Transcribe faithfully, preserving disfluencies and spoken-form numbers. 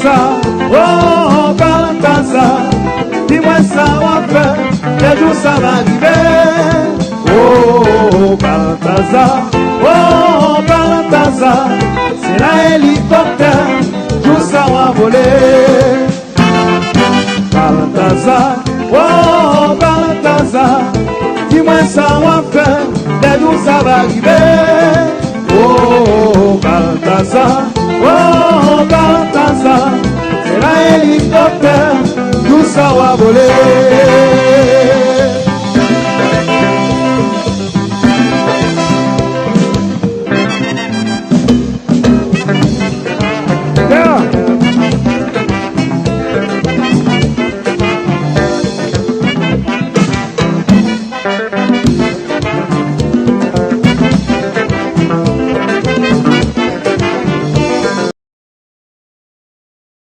Sa, oh, Baltaza, di mwen sa w ap fè lè jou sa va rive. Oh, Baltaza, oh, Baltaza, se nan elikoptè jou sa w a vole. Baltaza, oh, Baltaza, di mwen sa w ap fè lè jou sa va rive.